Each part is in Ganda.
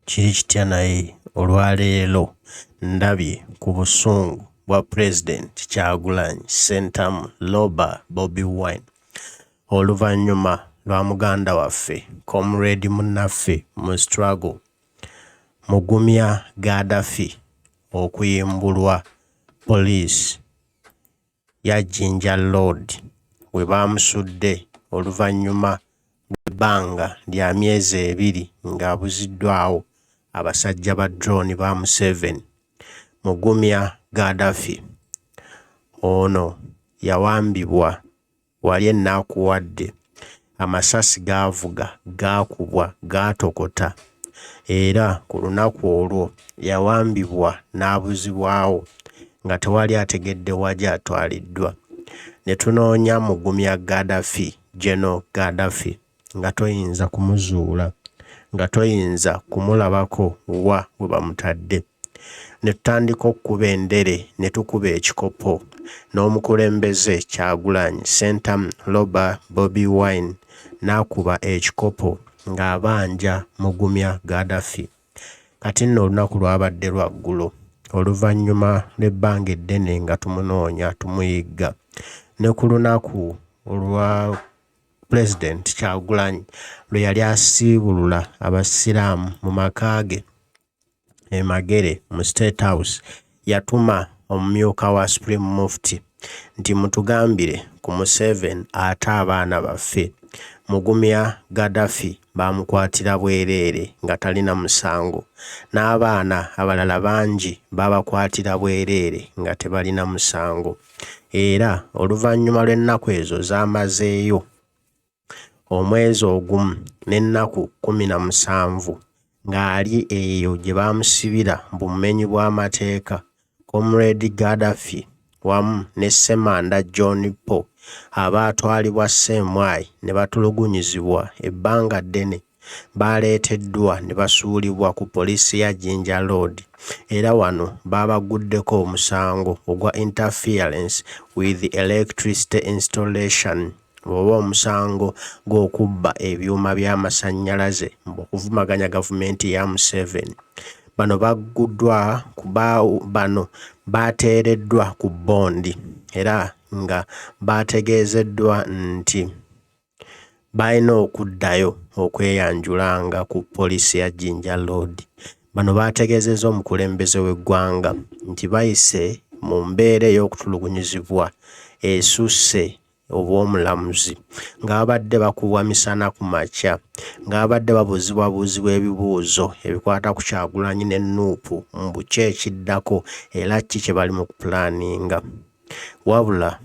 Kiri kitya naye olwaleero ndabye ku busungu bwa Pulezidenti Kyagulanyi Ssentamu Robert Bobi Wine oluvannyuma lwa muganda waffe Comrade munnaffe mu struggle Mugumya Gaddafi okuyimbulwa poliisi ya Jinja Road we baamusudde oluvannyuma lw'ebbanga lya myezi ebiri ng'abuziddwawo abasajja ba drone ba Museveni. Mugumya Gaddafi ono yawambibwa wali e Nakuwadde, amasasi gaavuga, gaakubwa, gaatokota era ku lunaku olwo yawambibwa n'abuzibwawo nga tewali ategedde wa gy'atwaliddwa. Ne tunoonya Mugumya Gaddafi, General Gaddafi nga toyinza kumuzuula, nga toyinza kumulabako wa we bamutadde. Ne tutandika okukuba endere ne tukuba ekikopo n'omukulembeze Kyagulanyi Ssentamu Robert Bobi Wine n'akuba ekikopo ng'abanja Mugumya Gaddafi. Kati nno olunaku lwabadde lwa ggulo oluvannyuma lw'ebbanga eddene nga tumunoonya tumuyigga ne ku lunaku olwa Pulezidenti Kyagulanyi lwe yali asiibulula Abasiraamu mu maka ge e Magere mu State House yatuma omumyuka wa Supreme Mufti nti mutugambire ku Museveni ate abaana baffe. Mugumya Gaddafi baamukwatira bwereere nga talina musango n'abaana abalala bangi baabakwatira bwereere nga tebalina musango era oluvannyuma lw'ennaku ezo z'amazeeyo omwezi ogumu n'ennaku 17 ng'ali eyo gye baamusibira mu bumenyi bw'amateeka, Comrade Gaddafi wamu ne Ssemanda John Paul abaatwalibwa Ssemwayi ne batulugunyizibwa ebbanga ddene baaleeteddwa ne basuulibwa ku poliisi ya Jinja Road era wano baabaguddeko omusango ogwa Interference with Electricity Installation oba omusango gw'okubba ebyuma by'amasannyalaze okuvumaganya gavumenti ya Museveni. Bano bagguddwa bano baateereddwa ku bbondi era nga baategeezeddwa nti balina okuddayo okweyanjulanga ku poliisi ya Jinja Road. Bano baategeezezza omukulembeze w'eggwanga nti bayise mu mbeera ey'okutulugunyizibwa esusse obw'omulamuzi nga babadde bakubwa misana ku makya nga babadde babuuzibwabuuzibwa ebibuuzo ebikwata ku Kyagulanyi ne Nup mbu ki ekiddako era ki kye bali mu kupulaaninga. Wabula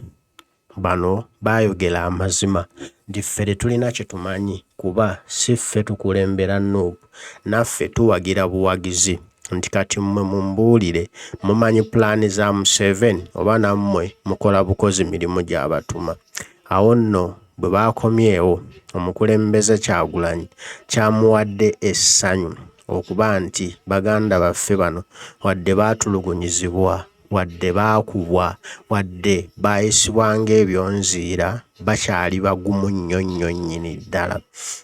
bano baayogera amazima nti ffe tetulina kye tumanyi kuba si ffe tukulembera Nup naffe tuwagira buwagizi nti kati mmwe mumbuulire mumanyi pulaani za Museveni oba nammwe mukola bukozi mirimu gy'abatuma. Awo nno bwe baakomyewo omukulembeze Kyagulanyi kyamuwadde essanyu okuba nti baganda baffe bano wadde baatulugunyizibwa wadde baakubwa wadde baayisibwa ng'ebyonziira bakyali bagumu nnyo nnyo nnyini ddala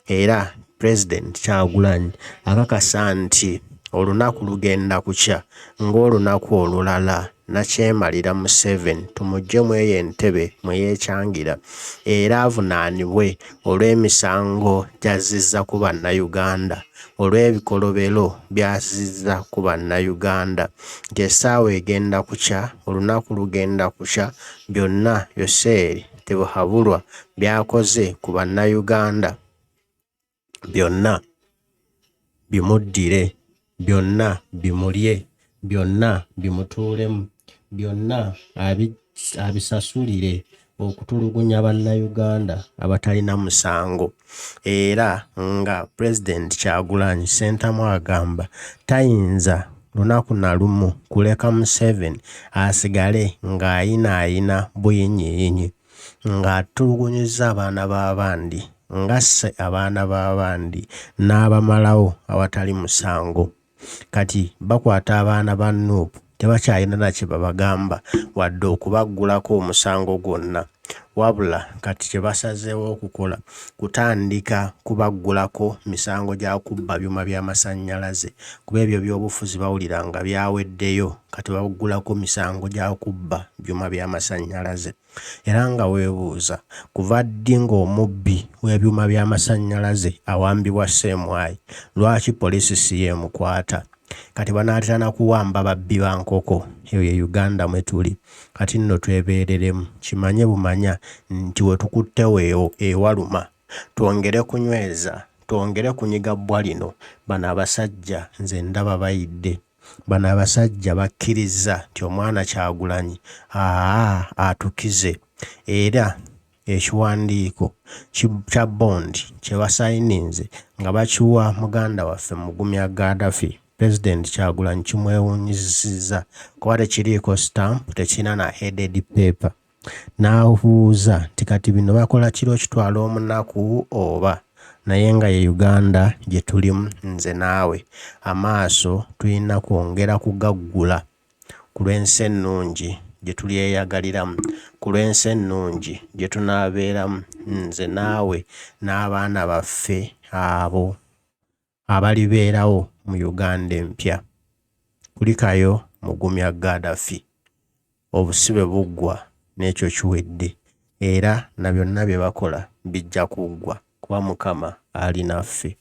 era Pulezidenti Kyagulanyi akakasa nti olunaku lugenda kukya ng'olunaku olulala Nakyemalira Museveni tumuggye mu eyo entebe mwe yeekyangira era avunaanibwe olw'emisango gy'azzizza ku Bannayuganda olw'ebikolobero by'azzizza ku Bannayuganda nti essaawa egenda kukya, olunaku lugenda kukya byonna Yoweri Tibuhaburwa by'akoze ku Bannayuganda byonna bimuddire, byonna bimulye, byonna bimutuulemu, byonna abisasulire okutulugunya Bannayuganda abatalina musango era nga Pulezidenti Kyagulanyi Ssentamu agamba tayinza lunaku na lumu kuleka Museveni asigale ng'ayinaayina buyinyiiyinyi ng'atulugunyizza abaana b'abandi, ng'asse abaana b'abandi n'abamalawo awatali musango. Kati bakwata abaana ba Nup tebakyalina na kye babagamba wadde okubaggulako omusango gwonna. Wabula kati kye basazeewo okukola kutandika kubaggulako misango gya kubba byuma bya masannyalaze kuba ebyo ebyobufuzi bawulira nga byaweddeyo kati babaggulako misango gya kubba byuma bya masannyalaze. Era nga weebuuza kuva ddi ng'omubbi w'ebyuma by'amasannyalaze awambibwa Ssemwayi lwaki poliisi si y'emukwata? Kati banaatera na kuwamba babbi ba nkoko. Eyo ye Uganda mwe tuli. Kati nno twebeereremu. Kimanye bumanya nti we tukutte weewo ewaluma. Twongere kunyweza, twongere kunyiga bbwa lino. Bano abasajja nze ndaba bayidde. Bano abasajja bakkirizza nti omwana Kyagulanyi aa atukize era ekiwandiiko kya bond kye basayininze nga bakiwa muganda waffe Mugumya Gaddafi, Pulezidenti Kyagulanyi kimwewuunyisizza kuba tekiriiko stamp, tekirina na headed paper. N'abuuza nti kati bino bakola kiro kitwala omunaku oba? Naye nga ye Uganda gye tulimu nze naawe, amaaso tulina kwongera kugaggula ku lw'ensi ennungi gye tulyeyagaliramu, ku lw'ensi ennungi gye tunaabeeramu nze naawe n'abaana baffe abo abalibeerawo mu Uganda empya. Kulikayo Mugumya Gaddafi. Obusibe buggwa n'ekyo kiwedde era na byonna bye bakola bijja kuggwa kuba Mukama ali naffe.